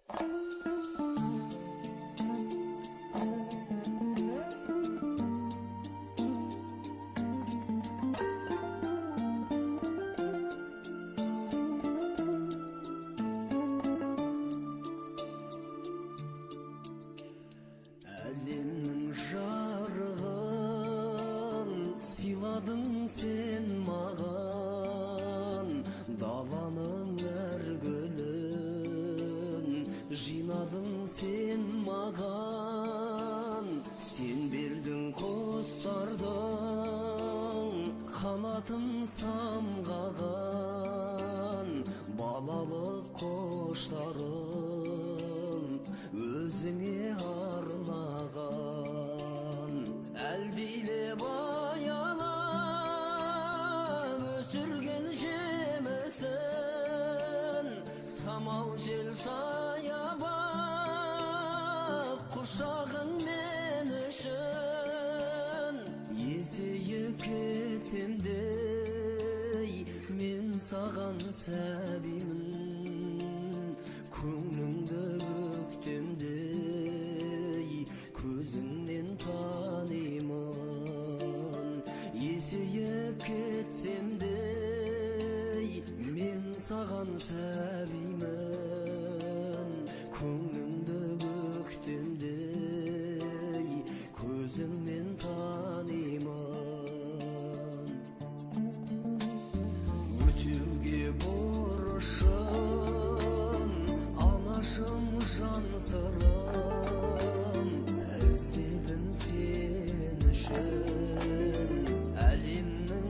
Әлемнің жарығын сыйладың сен маған, даланың әр гүлін жинадың сен маған. Сен бердің құстардың қанатын самғаған, балалық құштарым өзіңе арнаған. Әлдилеп аялап өсірген жемісін, самал жел саябақ құшағың мен үшін. Есейіп кетсем де, мен саған сәбимін, көңіліңді көктемдей көзіңнен танимын. Есейіп кетсем де, мен саған сәбимін, көңіліңді көктемдей көзіңнен танимын. Өтеуге борышын, анашым, жан сырым іздедім сен үшін. Әлемнің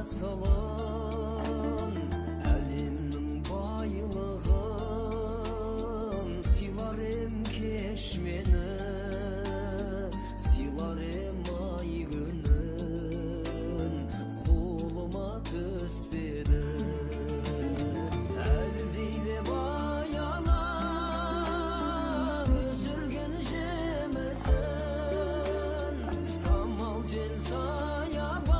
асылын, әлемнің байлығын сыйлар ем, кеш мені, сыйлар ем ай күнін, қолыма түспеді. Әлдилеп аялап өсірген жемісін, самал жел саябақ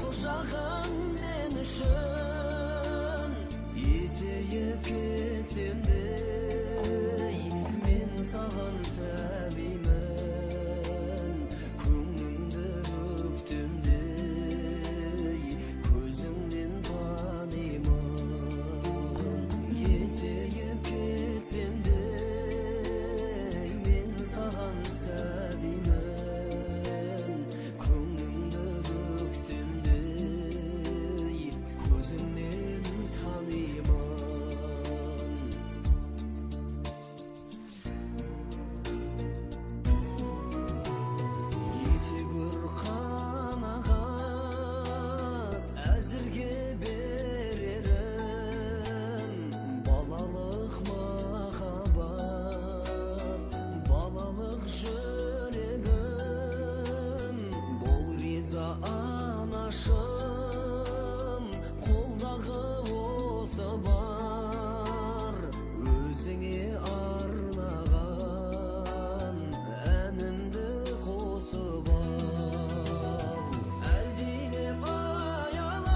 құшағың мен үшін. Есейіп кетсем де, мен саған сәбимін, көңіліңді көктемдей көзіңнен танимын. Есейіп кетсем де, мен саған сәбимін, көңіліңді көктемдей көзіңнен танимын. Ете гөр, қанағат әзірге берерім, балалық махаббат, балалық жүрегім. Бол риза, анашым, қолдағы осы бар, өзіңе арнаған әнімді қосып ал. Әлдилеп аялап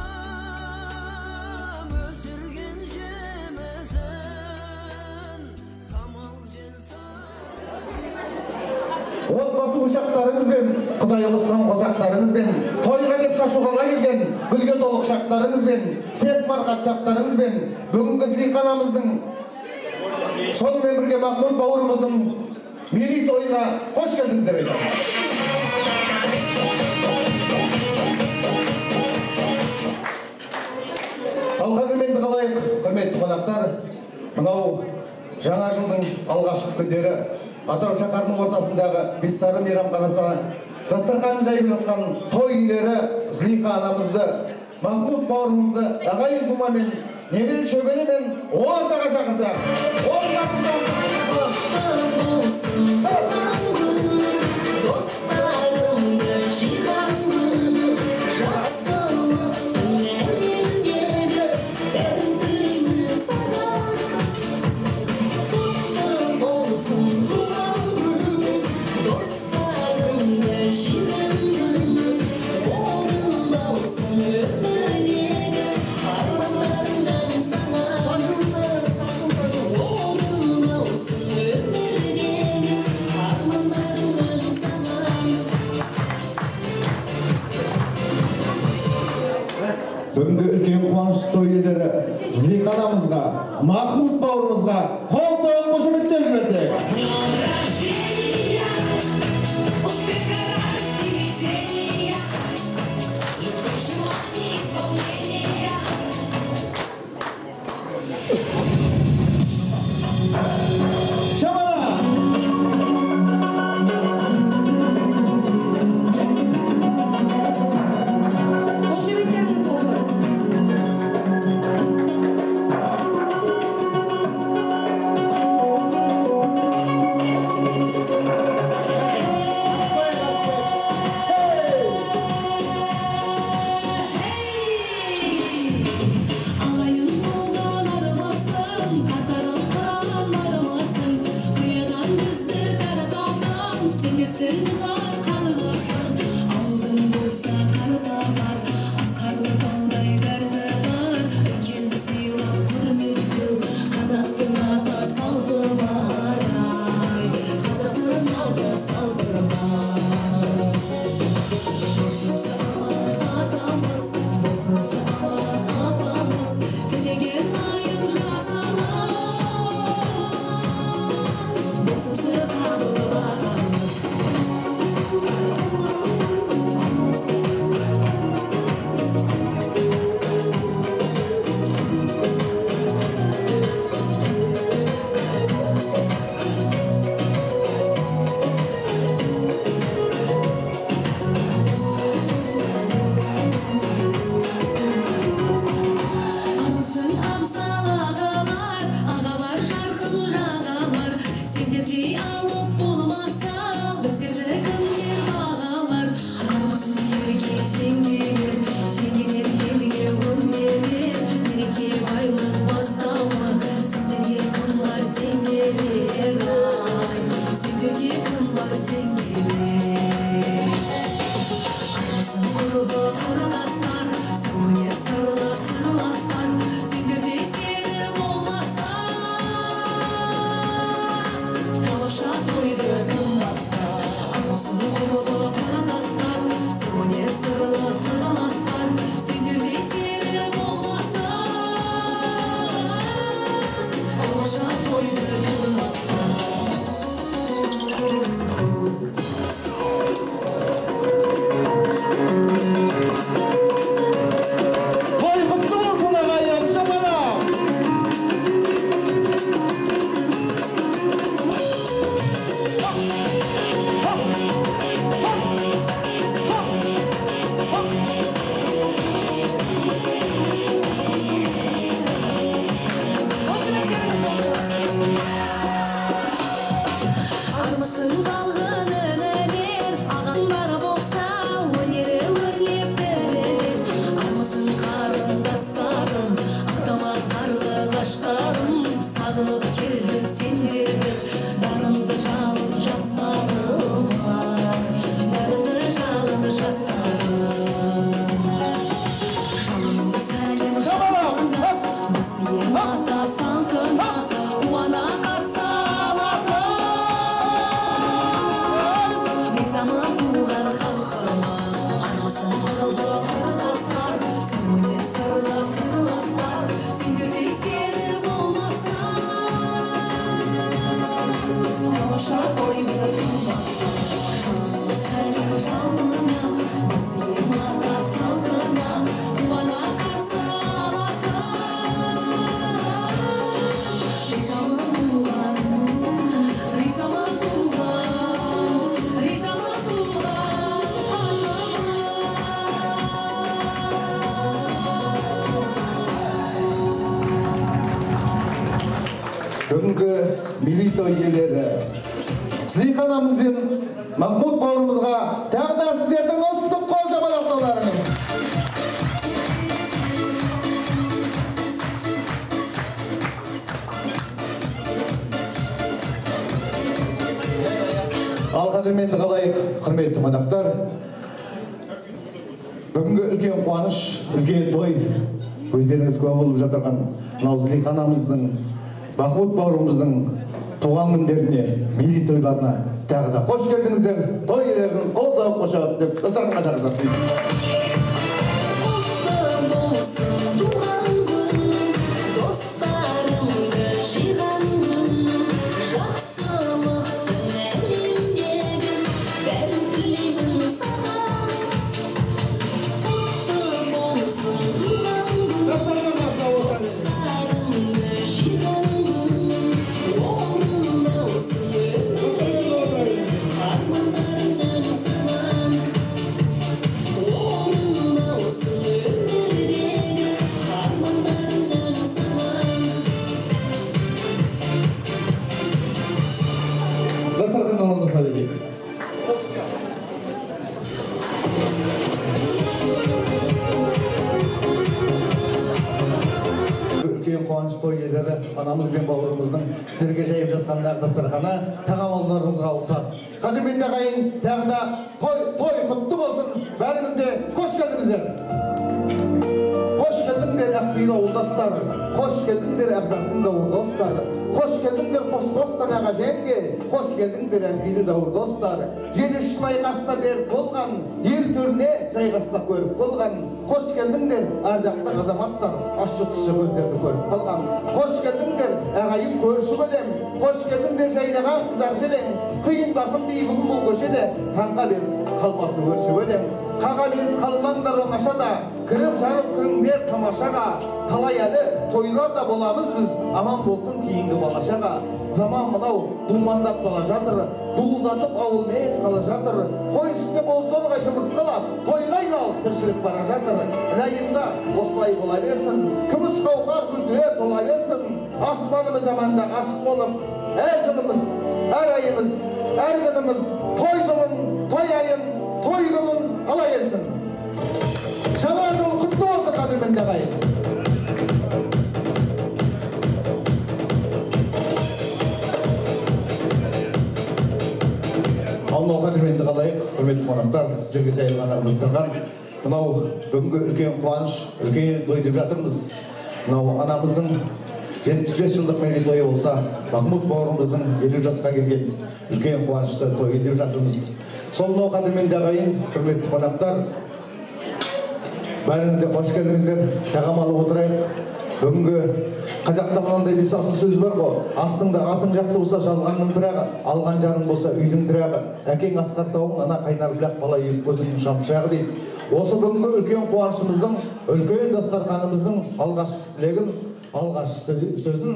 өсірген жемісін, самал жел Отбасы ошақтарыңызбен, құдай қосқан қосақтарыңызбен, тойға деп шашуға келген гүлге толы құшақтарыңызбен, серт марқат құшақтарыңызбен, бүгінгі Зылиха анамыздың, сонымен бірге Махмұд бауырымыздың мерейтойына қош келдіңіздер айтамыз. Ал қадірменді қалайық, құрметті қонақтар, мынау жаңа жылдың алғашқы күндері Атырау шаһарының ортасындағы Бессары мейрамханасына дастарханын жайып жатқан той иелері Зылиха анамызды, Махмұд бауырымызды ағайын тумамен, немере шөберемен ортаға шақырсақ. Орындарыңыздан. Достарымды жиған күн, жақсылықтың әлемдегі бәрін тілеймін саған. Құтты болсын туған күн, достарымды жиған күн, орындалсын өмірдегі армандарыңды аңсаған. Шашу, шашу, шашу. Бүгінгі үлкен қуаныш той иелері Зылиха анамызға, Махмұд бауырымызға қол соғып қошеметтеп жіберсек. Успеха, радости, везения, любых желаний исполнения. Шамана! Қошеметтеріңіз болсын. Ағайын туған арымасын, қатарым қыран арымасын, қиядан бізді тарататын, сендерсің бұзар қарлығашын. Ауылың болса қар бар, асқарлы таудай дәрті бар, үлкенді сыйлап құрметтеу, қазақтың ата салты бар, ай, қазақтың ата салты бар. Болсыншы аман атамыз, болсыншы аман атамыз, тілеген лайым жасалар. Болсыншы қабыл бағамыз. Армысың абзал ағалар, ағалар жарқын жағалар, сендердей алып болмаса, біздерді кімдер бағалар? Армысың ерке жеңгелер, жеңгелер елге өрмелер, береке байлық бастауы, сендерге кім бар тең келер, ай, сендерге кім бар тең келер? Армысың құрбы құрдастар, сырміне сырлы сырластар, сендердей сері болмаса, тамаша тойды кім бастар? Армысың құрбы құрдастар, сырміне сырлы сырластар, сендердей сері болмаса, тамаша тойды кім бастар? Той құтты болсын, ағайын, шапалақ! Қошеметтеріңіз болсын. Армысың балғын інілер, ағаң бар болса, өнері өрлеп берілер. Армысың қарындастарым, ақтамақ қарлығаштарым, сағынып келдім сендерді, дарынды жалын жастарым, ай, дарынды жалын жастарым. Жалынды сәлем жалқына, бас ием ата салтына, қуана қарсы алатын. Ризамын туған халқыма. Армысың құрбы құрдастар, сырміне сырлы сырластар, сендердей сері болмаса, тамаша тойды кім бастар? Жалынды сәлем жалқына, бас ием ата салтына, қуана қарсы алатын. Ризамын туған, ризамын туған, ризамын туған халқыма. Бүгінгі мерейтой иелері Зылиха анамыз бен Махмұд бауырымызға тағы да сіздердің ыстық қол шапалақтауларыңыз. Ал қадірменді қалайық, құрметті қонақтар. Бүгінгі үлкен қуаныш, үлкен той, өздеріңіз куә болып жатырған мынау Зылиха анамыздың, Махмұд бауырымыздың туған күндеріне, мерейтойларына тағы да қош келдіңіздер. Той иелерін қол соғып қошеметтеп дастарханға шақырсақ дейміз. Құтты болсын. той иелері анамыз бен бауырымыздың сіздерге жайып жатқан дастарханы тағам алдарыңызға алса. Қадірменді ағайын, тағы да той құтты болсын, бәріңіз де қош келдіңіздер. Қош келдіңдер ақбиді ауылдастар, қош келдіңдер ақжарқын дауыр достар, қош келдіңдер қос достан аға жеңге, қош келдіңдер әңгілі дауыр достар. Ел үшін айқаста берік болған, ел төріне жайғаста көріп болған, қош келдіңдер ардақты азаматтар, ащы тұщы көздерді көріп қалған. Қош келдіңдер ағайын көрші көлем, қош келдіңдер жайнаған қызар желең, қиындасым би бүгін бұл көшеде, таңға без қалмасын өрші өлең. Қаға без қалмаңдар оңашада, кіріп жарып кіріңдер тамашаға, талай әлі тойлар да боламыз біз, аман болсын кейінгі балашаға. Заман мынау думандап қала жатыр, дуылдатып ауылмен қала жатыр, қой үстіне бозторғай жұмыртқалап, тойға айналып тіршілік бара жатыр. Лайымда осылай бола берсін, күміс қауқар күлкілер тола берсін, аспанымыз аманда ашық болып, әр жылымыз, әр айымыз, әр күніміз той жылын, той айын, той күнін ала келсін. Жаңа жыл құтты болсын, қадірменді ағайын. Ал мынау қадірменді қалайық, құрметті қонақтар, сіздерге жайылған дастархан. Мынау бүгінгі үлкен қуаныш, үлкен той деп жатырмыз. Мынау анамыздың 75 жылдық мерейтойы болса, Махмұд бауырымыздың 50 жасқа келген үлкен қуанышты тойы деп жатырмыз. Сол мынау қадірменді ағайын, құрметті қонақтар, бәріңіз де қош келдіңіздер. Тағам алып отырайық. Бүгінгі қазақта мынандай бес асыл сөз бар ғой. Астыңда атың жақсы болса, жалғанның пырағы, алған жарың болса, үйдің тірегі. Әкең асқар тауың, ана қайнар бұлақ, бала екі көзіңнің шамшырағы дейді. Осы бүгінгі үлкен қуанышымыздың, үлкен дастарханымыздың алғашқы тілегін, алғашқы сөзін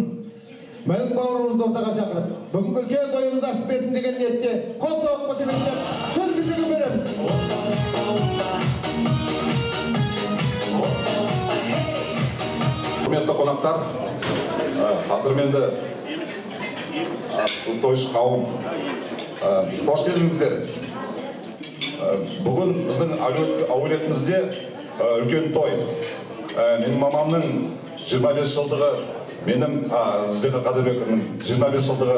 Мәлік бауырымызды ортаға шақырып, бүгінгі үлкен тойымызды ашып берсін деген ниетте қол соғып қошеметтеп сөз кезегін береміз. Құрметті қонақтар, қадірменді тойшы қауым, қош келдіңіздер. Бүгін біздің әулетімізде үлкен той. Менің мамамның 25 жылдығы, менің Зілиха Қадырбековнаның 25 жылдығы,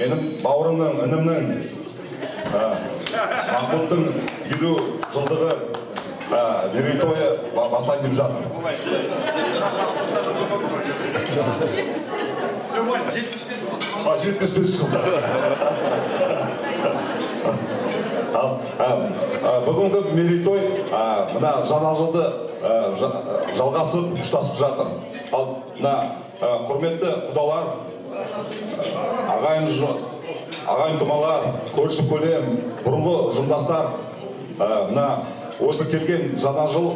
менің бауырымның, інімнің, Махмұттың 50 жылдығы мерейтойы бастайын деп жатыр. 75 жылдығы. Бүгінгі мерейтой мына жаңа жылды жалғасып, ұштасып жатыр. Ал мына құрметті құдалар, ағайын тумалар, көрші көлем, бұрынғы жымдастар, мына осы келген жаңа жыл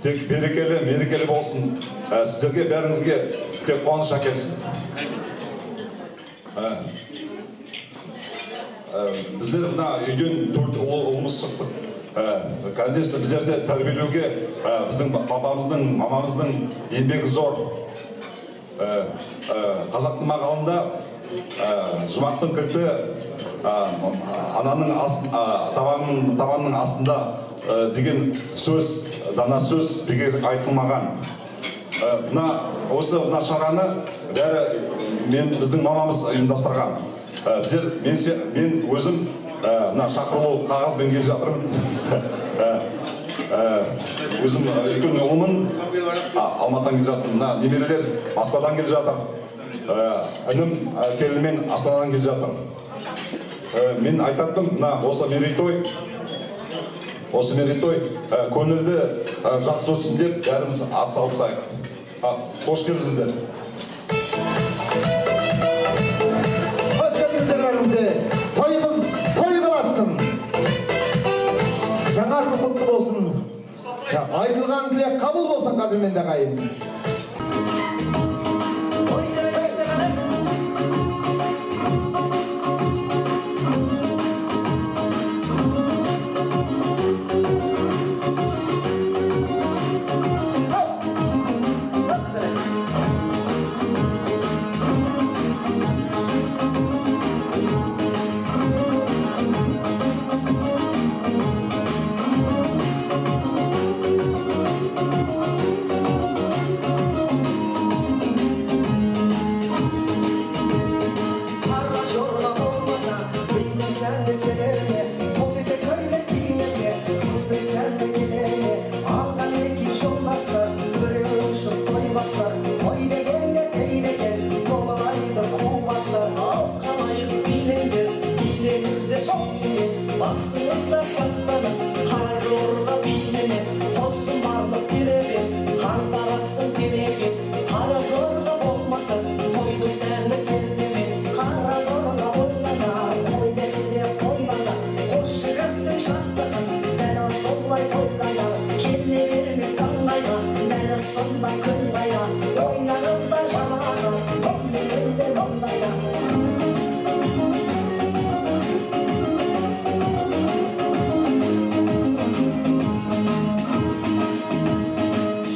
тек берекелі, мерекелі болсын. Сіздерге бәріңізге тек қуаныш әкелсін. Біздер мына үйден 4 ұлымыз шықтық. Конечно, біздерді тәрбиелеуге біздің папамыздың, мамамыздың еңбегі зор. Қазақтың мақалында жұмақтың кілті ананың табанының астында деген сөз, дана сөз бекер айтылмаған. Мына осы мына шараны бәрі біздің мамамыз ұйымдастырған. Біздер, мен өзім мына шақырылу қағазбен келе жатырмын. Өзім үлкен ұлымын, Алматыдан келе жатырмын. Мына немерелер Москвадан келе жатыр. Інім келінімен Астанадан келе жатыр. Мен айтатыным, мына осы мерейтой көңілді жақсы өтсін деп бәріміз атсалысайық. Қош келдіңіздер. Қош келдіңіздер бәріңіз. Тойымыз той қыласын. Жаңа жыл құтты болсын. Айтылған тілек қабыл болсын, қадірменді ағайын. Аспанда күн байлап, ойнаңыздар жамағат, билеңіздер мұндайда.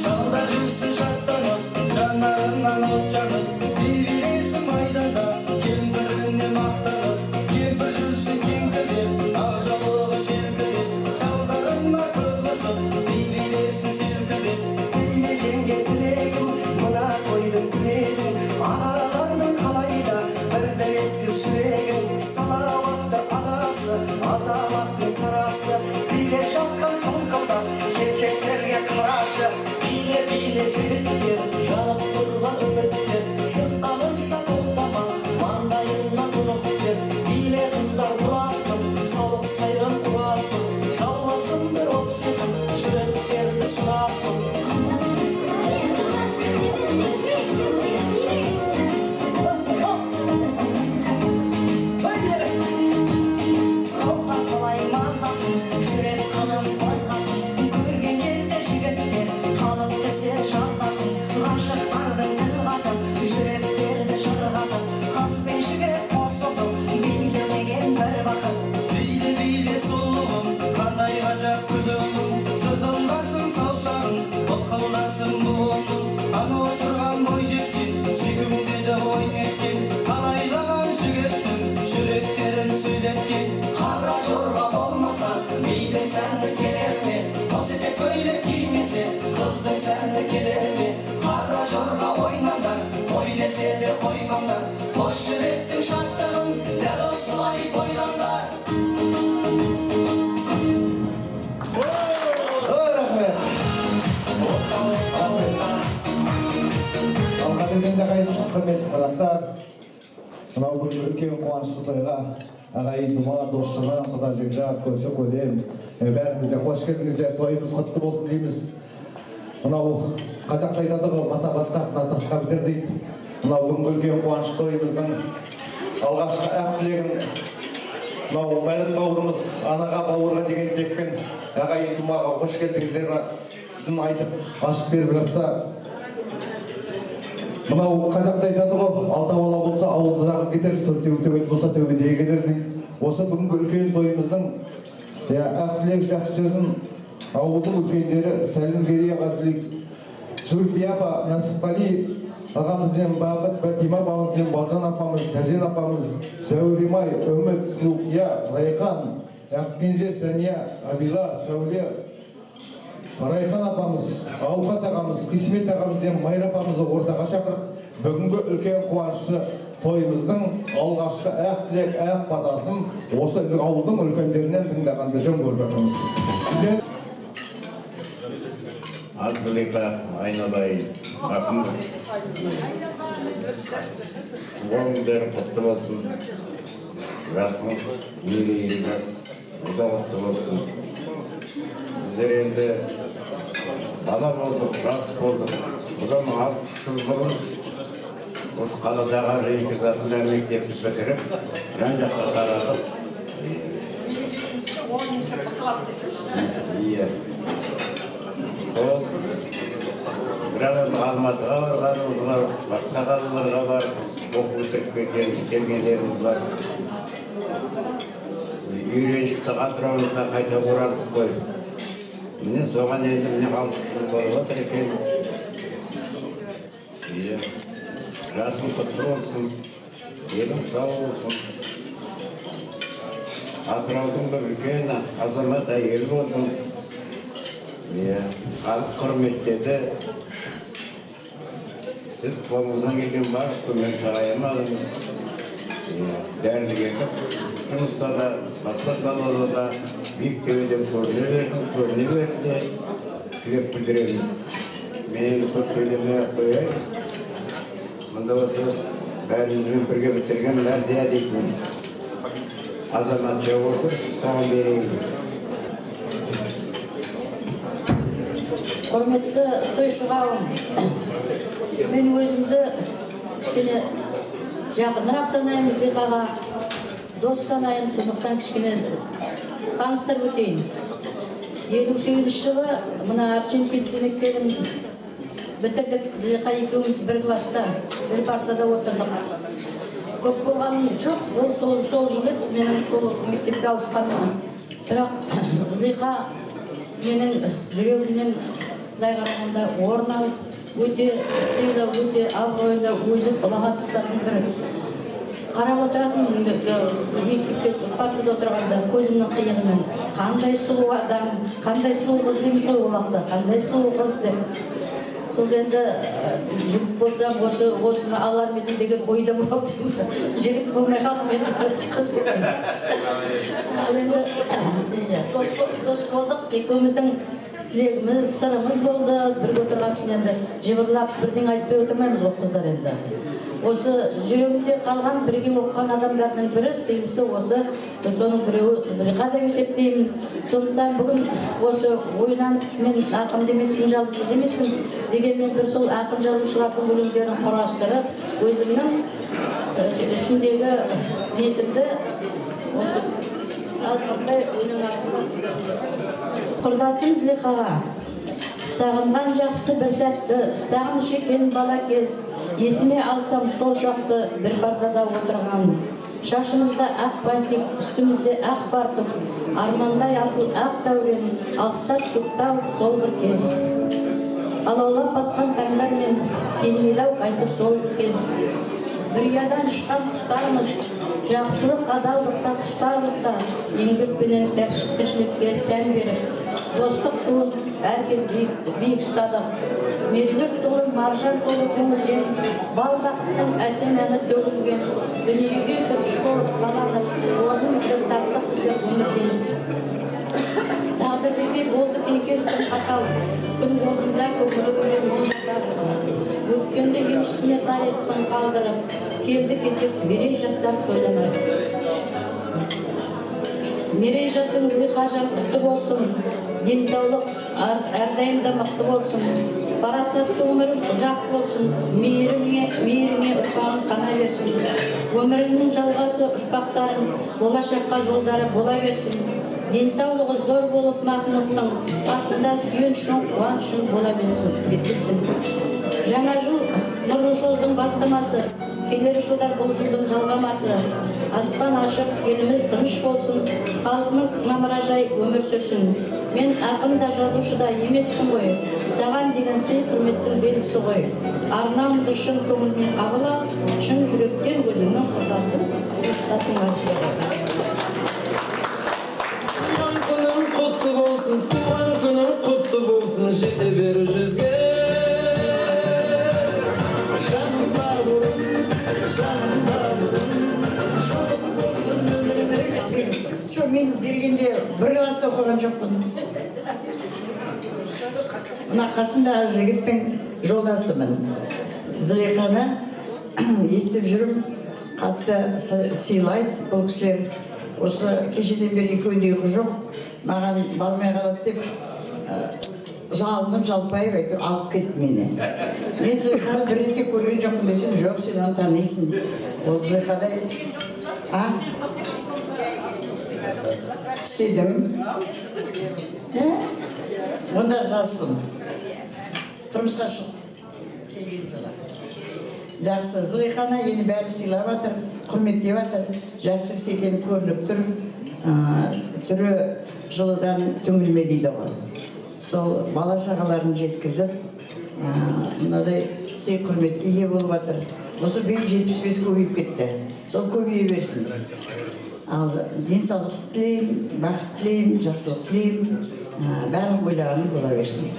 Шалдар жүрсін шаттанып, жанарынан от жанып, би билесін майданда, кемпіріне мақтанып, кемпір жүрсін кеңкілдеп, ақ жаулығы желкілдеп, шалдарына көз қысып, би билесін селкілдеп. Биле жеңге тілегім, мына тойдың тілегім, ағалардың қалайда бір дір еткіз жүрегін. Салауатты ағасы, азаматтың сарасы, билеп жатқан сұңқылдап, келіншектерге қарашы. Биле, биле, жігіттер, жанып тұрған үміттер, шырқағанша тоқтама, маңдайыңнан тұнық тер. Биле, қыздар, тұратын, сауық сайран құратын, жауласын бір оп сезім, жүректерді сұратын. Қыздар солай маздасын, жүрек қылын қозғасын, көрген кезде жігіттер қалып түсе жаздасын. Ғашықтардың тіл қатып, жүректерді шырғатып, қыз бен жігіт қосылып, билемеген бір бақыт. Биле, биле, сұлуым, қандай ғажап күлуің, сызылдасын саусағың, былқылдасын буының. Анау тұрған бойжеткен, сүйкімді ой неткен, талайлаған жігіттің жүректерін сөйлеткен. Қара жорға болмаса, бидің сәні келер ме? Қос етек көйлек кимесе, қыздың сәні келер ме? Қара жорға ойнаңдар, қой десе де қоймаңдар, қос жүректің шаттығын дәл осылай тойлаңдар. Ой, рахмет. Рахмет. Ал қадірменді ағайын, құрметті қонақтар, мынау бүгінгі үлкен қуанышты тойға ағайын тума, дос жаран, құда жекжат, көрші көлем, бәріңіз де қош келдіңіздер, тойымыз құтты болсын дейміз. Мынау қазақта айтады ғой, бата басқа, мына тасқа бітер дейді. Мынау бүгінгі үлкен қуанышты тойымыздың алғашқы ақ тілегін мынау Мәлік бауырымыз анаға, бауырға деген тілекпен ағайын тумаға қош келдіңіздер айтып ашып беріп жатса, мынау қазақта айтады ғой, алты бала болса ауылдағы кетер, төртеуі төбет болса төбедегі келер дейді. Осы бүгінгі үлкен тойымыздың ақ тілек, жақсы сөзін ауылдың үлкендері Сәлімгерей ағасы, Зүлпия апа, Нәсіпқали ағамызбен Бақыт, Бәтима апамызбен Балжан апамыз, Тәжен апамыз, Зәуремай, Үміт, Сұлуқия, Райхан, Ақкенже, Сәния, Абила, Сәуле, Райхан апамыз, Ауқат ағамыз, Қисмет ағамызбен Майра апамызды ортаға шақырып, бүгінгі үлкен қуанышты тойымыздың алғашқы ақ тілек, ақ батасын осы ауылдың үлкендерінен тыңдағанды жөн көріп жатырмыз. Сіздер Азылика айналайын ақын, туған күндері құтты болсын, жасың мерейлі жас, ұзақ құтты болсын. Біздер енді бала болдық, жас болдық. Бұдан 60 жыл бұрын осы қаладағы Жеңіс атындағы мектепті бітіріп, жан жаққа таратып, иә, сол бірақ енді Алматыға барғанымыз бар, басқа қалаларға барып оқу бітіріп келгендеріміз бар. Үйреншікті Атырауымызға қайта оралдық қой. Міне, соған енді, міне, 60 жыл болып отыр екен. Иә, жасың құтты болсын, елің сау болсын. Атыраудың бір үлкен азамат әйелі болдың. Иә, халық құрметтеді. Сіз қолыңыздан келген барлық көмекті аямадыңыз. Иә, дәрігерлік жұмыста да, басқа салада да биік төбеден көріне бердің, көріне берді де тілек білдіреміз. Мен енді көп сөйлемей ақ қояйын. Мында осы бәрімізбен бірге бітірген Мәрзия дейтін азаматша отыр, соған берейін. Құрметті тойшы қауым, мен өзімді кішкене жақынырақ санаймын Зылиқаға, дос санаймын, сондықтан кішкене таныстырып өтейін. 58-жылы мына Орджоникидзе мектебін Бітірдік, Зылиха екеуміз бір класста, бір партада отырдық. Көп болған жоқ, ол сол жылы менің сол мектепке ауысқаным. Бірақ Зылиха менің жүрегімнен былай қарағанда орын алып, өте сыйлы, өте абыройлы, өзі ұлағат тұтатын бір қарап отыратын мектепте партада отырғанда көзімнің қиығынан қандай сұлу адам, қандай сұлу қыз дейміз ғой ол уақытта, қандай сұлу қыз деп. Сол енді жігіт болсам осыны алар ма едім деген ойда болды. Жігіт болмай қалдым, мен қыз болдым. Ал енді иә, дос болдық, екеуміздің тілегіміз, сырымыз болды. Бірге отырғасын енді жыбырлап бірдеңе айтпай отырмаймыз ғой қыздар енді. Осы жүрегімде қалған бірге оқыған адамдардың бірі, сыйлысы осы, соның біреуі Зылиха деп есептеймін. Сондықтан бүгін осы ойланып, мен ақын да емеспін, жазушы да емеспін, дегенмен бір сол ақын жазушылардың өлеңдерін құрастырып, өзімнің ішімдегі ниетімді осы азғантай өлең арқылы. Құрдасым Зылихаға: сағынған жақсы бір сәтті, сағыныш екен бала кез, есіме алсам сол шақты, бір партада отырған, шашымызда ақ бантик, үстімізде ақ фартук, армандай асыл ақ дәурен, алыстап кетті-ау сол бір кез. Алаулап батқан таңдармен келмейді-ау қайтып сол кез. Бір ұядан ұшқан құстармыз, жақсылық, адалдықта, құштарлықта, еңбекпенен тіршілікке сән беріп, достық туын әркез биік ұстадық. Меруерт толы, маржан толы көңілден бал бақыттың әсем әні төгілген, дүниеге кірпіш болып қаланып, орнымызды таптық біздер өмірден. Тағдыр бізге болды кей қатал, күн орнында көңілі өлең мұң жатар. Өткенді еншісіне тарихтың қалдырып, келді кезек мерей жастар тойланар. Мерей жасың, Зылихажан, құтты болсын, денсаулық әрдайым да мықты болсын, парасатты өмірің ұзақ болсын, мейіріңе ұрпағың қана берсін, өміріңнің жалғасы ұрпақтарың болашаққа жолдары бола берсін, денсаулығы зор болып Махмұттың қасында сүйенішің, қуанышың бола берсін. Жаңа жыл нұрлы жолдың бастамасы, келер жылдар бұл жылдың жалғамасы. Аспан ашық, еліміз тыныш болсын, халқымыз мамыражай өмір сүрсін. Мен ақын да, жазушы да емеспін ғой, саған деген сый құрметтің белгісі ғой. Арнауымды шын көңілмен қабыл ал, шын жүректен өзіңнің құрдасың, сыныптасың Марзияға. Туған күнің құтты болсын, туған күнің құтты болсын, жете бер 100-ге. Жаным бауырым, жаным бауырым, жолың болсын өмірдегі. Жоқ, мен бергенде бір класста оқыған жоқпын. Мына қасымдағы жігіттің жолдасымын. Зылиқаны естіп жүріп, қатты сыйлайды бұл кісілер. Осы кешеден бері екеуінде ұйқы жоқ. Маған бармай қалады деп жалынып жалпайып әйтеуір алып келді мені. Мен Зылиқаны бір ретке көрген жоқпын десем, жоқ, сен оны танисың. Ол Зылиқадай. А? Істедім. Ә? Онда жаспын. Тұрмысқа шығып келген жылы. Жақсы, Зылиқаны енді бәрі сыйлап жатыр, құрметтеп жатыр. Жақсы кісі екені көрініп тұр. Түрі жылыдан түңілме дейді ғой. Сол бала шағаларын жеткізіп, мынадай сый құрметке ие болып жатыр. Осы биыл 75 көбейіп кетті. Сол көбейе берсін. Ал денсаулық тілеймін, бақыт тілеймін, жақсылық тілеймін. Барлық ойлағаным бола берсін.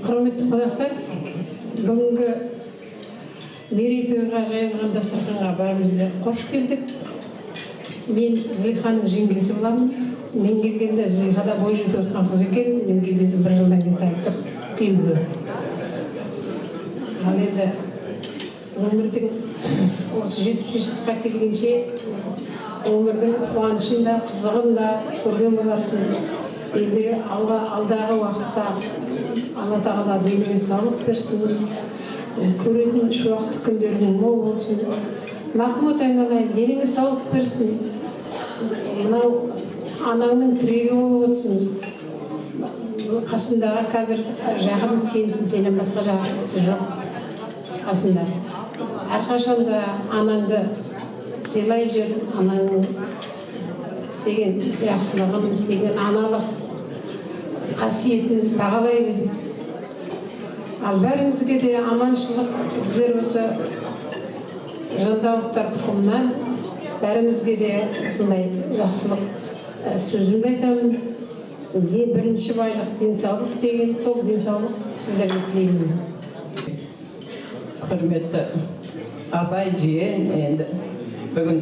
Құрметті қонақтар, бүгінгі мерейтойға жайылған дастарханға бәріміз де қош келдік. Мен Зылиханың жеңгесі боламын. Мен келгенде Зылиха да бой жетіп отырған қыз екен. Мен келген бір жылдан кейін тайып тұр күйеуге. Ал енді өмірдің осы 75 жасқа келгенше өмірдің қуанышын да, қызығын да көрген боларсың. Енді алдағы уақытта Алла тағала деніңе саулық берсін, көретін шуақты күндерің мол болсын. Махмұт айналайын, деніңе саулық берсін. Мынау анаңның тірегі болып отырсың. Қасындағы қазір жақын сенсің, сенен басқа жақын кісі жоқ қасында. Әрқашанда анаңды сыйлай жүр, анаңның істеген жақсылығын, істеген аналық қасиетін бағалай біл. Ал бәріңізге де аманшылық. Біздер осы Жандауовтар тұқымынан бәріңізге де осындай жақсылық сөзімді айтамын. Де бірінші байлық денсаулық деген, сол денсаулық сіздерге тілеймін. Құрметті апай, жиен, енді бүгін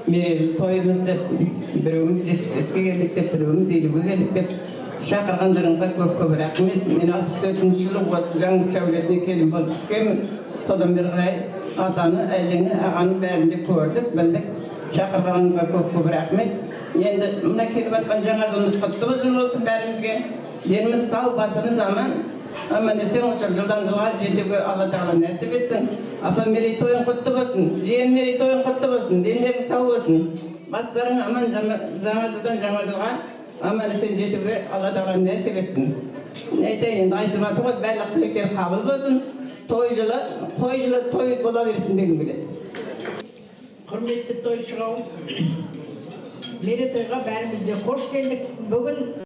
мерейлі тойымыз деп, біреуіміз 75-ке келдік деп, біреуіміз 50-ге келдік деп шақырғандарыңызға көп көп рахмет. Мен 64-жылы осы Жаңылыш әулетіне келін болып түскенмін. Содан бері қарай атаны, әжені, ағаны бәрін де көрдік, білдік. Шақырғаныңызға көп көп рахмет. Енді мына келіп жатқан жаңа жылымыз құтты болсын бәрімізге. Деніміз сау, басымыз аман. Аман есен осы жылдан жылға жетуге Алла Тағала нәсіп етсін. Апа, мерейтойың құтты болсын. Жиен, мерейтойың құтты болсын. Дендерің сау болсын. Бастарың аман, жаңа жылдан жаңа жылға аман есен жетуге Алла Тағала нәсіп етсін. Не айтайын енді, айтып жатыр ғой, барлық тілектер қабыл болсын. Той жылы, қой жылы той бола берсін дегім келеді. Құрметті тойшы қауым, мерейтойға бәріміз де қош келдік. Бүгін